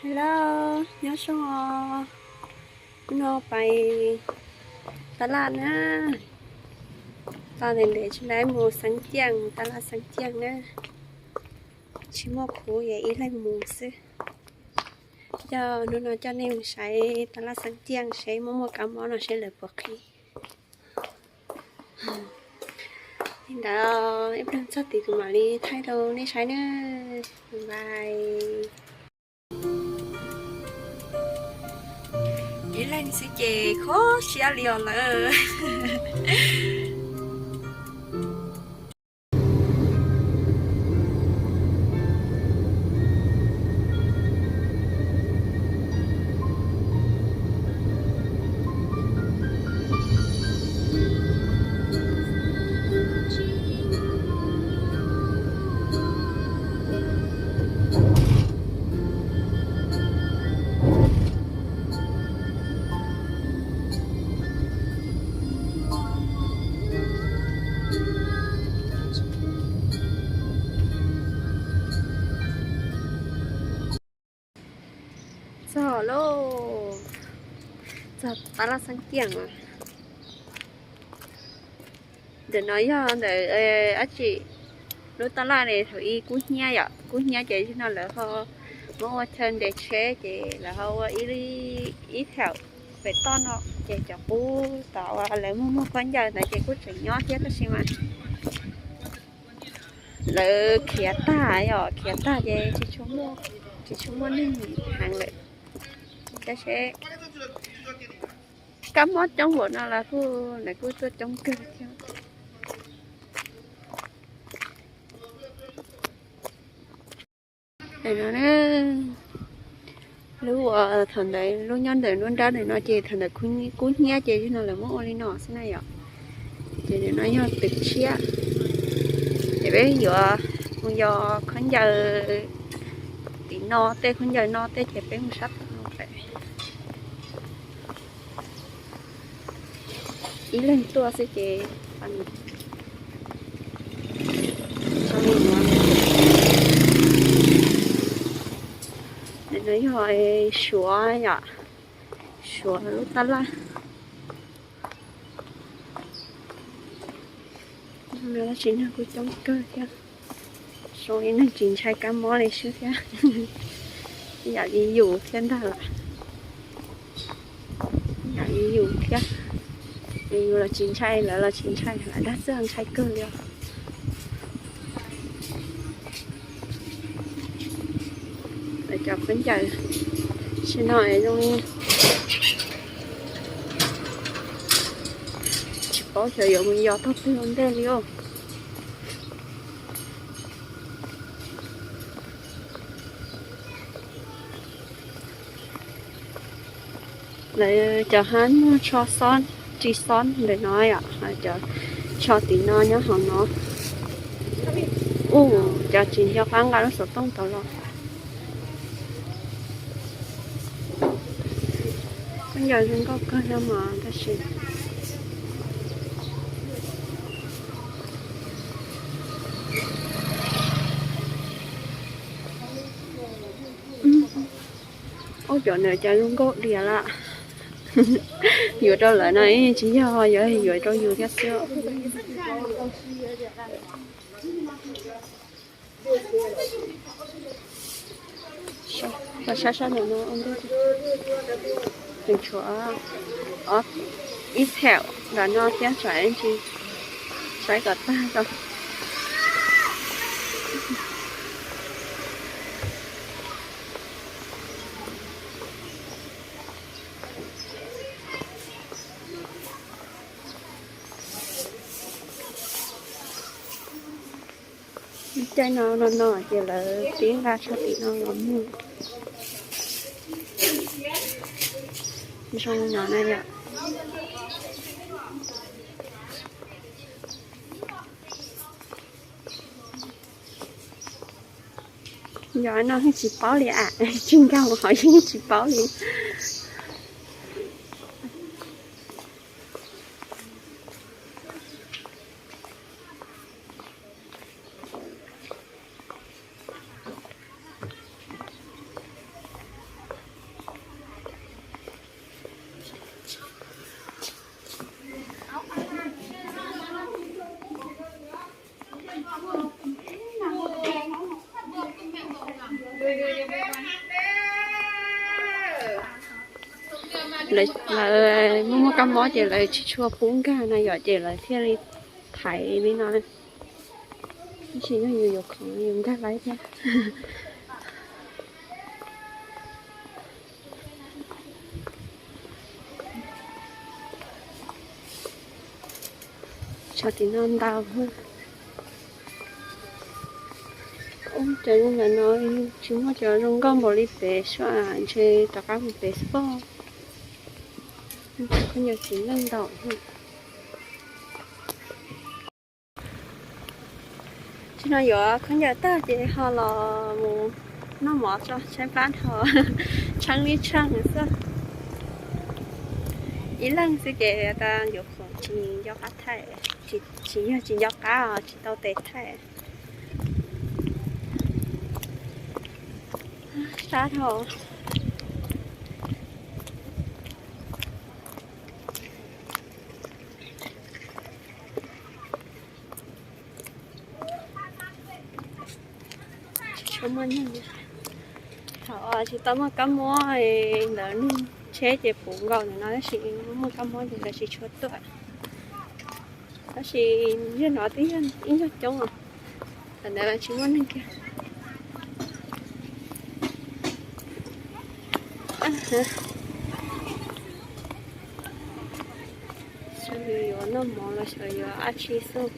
Hello, nyob zoo os. Hnub no pais taj laj na. Toj ntev ntev tsis laib mus Xeeb Ciaj, taj laj Xeeb Ciaj na. Tsis muaj khub es ib leeg mus xwb. Yog hnub no coj nej mus saib taj laj Xeeb Ciaj seb muaj muaj kab mob no seb lawv puas qhib. Li ntawd ib pliag txog tid kuv mam li thaij rau nej saib na. Bye. Ib leeg xwb ces kho siab li os lawm. Txog lauj, txog taj laj Xeeb Ciaj os. Ntawm no yog ntawm dab tsi, lub taj laj ne thaum ub kub hnyiab yom, kub hnyiab ces zaum no lawv ho muab ua chaw nres tsheb ces lawv ho ua ib, ib thaum pem toj no ces cov qub tod uas lawv muag muag khaub ncaws ntawd ces kuj tseem nyob thiab tab sis mas lawv khiav tag yom, khiav tag ces tsis tshua muaj, tsis tshua muaj neeg heev lawm. Saib seb, kab mob coob npaum no los kuj, lawv kuj tuaj coob kawg thiab. No, lub uas thaum ntawd lub nyob ntawm nruab nrab ntawm no ces thaum ntawd kub hnyiab ces zaum no lawv muab ua li no xwb na yom. Ces nim no yog twg tshiab, ces peb yuav mus yos khaub ncaws tim no tej, khaub ncaws no tej ces peb mus sab tom no pem. Ib leeg tuaj xwb ces no yog Suav yom, Suav lub taj laj. Tab sis neeg kuj coob kawg thiab, zoo li neeg tsis ntshai kab mob li xwb thiab. Yam li yus thiab ntag lawm. Yam li yus thiab, yus los tsis ntshai, lawv los tsis ntshai, lawv dag txawj ntshai kawg li os. Lawv cov khaub ncaws sim no zoo li tsis paub xyov yuav mus yos tog twg ua ntej li os. Lawv cov hab muag tsho xob, tsis xob ntawm no yom, cov tsho tim no nyob hauv no. Ua cov tsis nco qab nqa lub xov tooj tod los. Khaub ncaws zoo nkauj kawg thiab mas tab sis ua cov ntawd cas zoo nkauj diam lawm. Yuav rau lawv no tsis yog, yuav yuav rau yus thiab xwb. Saib sab no, tseem tshuav ib thaum ntawm no thiab tsam ntsis saib kom tag tau. Lub caij no no no ces lawv pib nqa tsho tim no los muag. Zoo no na yom. Yog no yeej tsis paub li am, tsis nkag mus hauv yeej tsis paub li. Lawv muaj muaj kab mob ces lawv tsis tshua pub nkag no yom, ces lawv thiaj li thaiv li no. Tab sis yog yus yuav khoom yus nkag laib thiab. Tshav tim no ntau. Ub, cov zoo ntawm no tsis muaj cov zoo nkauj npaum li pem, ntshe rov qab mus pem xwb pob. Khaub ncaws txiv neej ntau. Tsis no yuav khaub ncaws tag ces ho los mus noj mov tso, tshaib plab dhau, tsheeb li tsheej xwb. Ib leeg xwb ces yuav khoom tsis nco qab thaij, tsis yog tsis nco qab os, tsis tau tes thaij. Sab dhau. Tsis tshua muaj neeg. Thaum tsis tau muaj kab mob ntawd neeg tsheb ces puv nkaus ntawm no, tab sis muaj kab mob ces lawv tsis tshua tuaj. Tab sis yog no twb yog ib nyuag coob os, thaum ntawd tsis muaj neeg kiag. Xyov yuav noj mov los xyov yuav dab tsi xwb.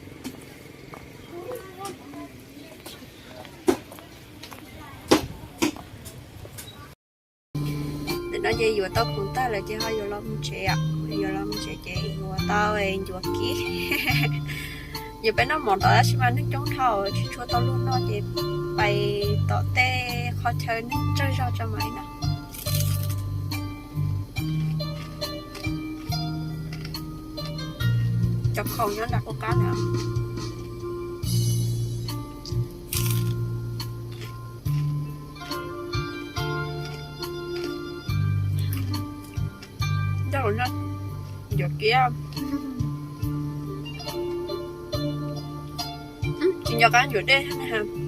Ntawm no ces yuav tau khoom tag lawm ces ho yuav los mus tsev, yuav los mus tsev ces yuav tau ncuav kib. Yuav peb noj mov tod tab sis mas neeg coob dhau tsis tshua tau luag noj ces pais tom tej qhov chaw neeg tsawg zog tso mam li noj. Cov khoom nyob nram qub qab ntawd. Ncuav kiab, tsis nco qab ncuav dej thiab na.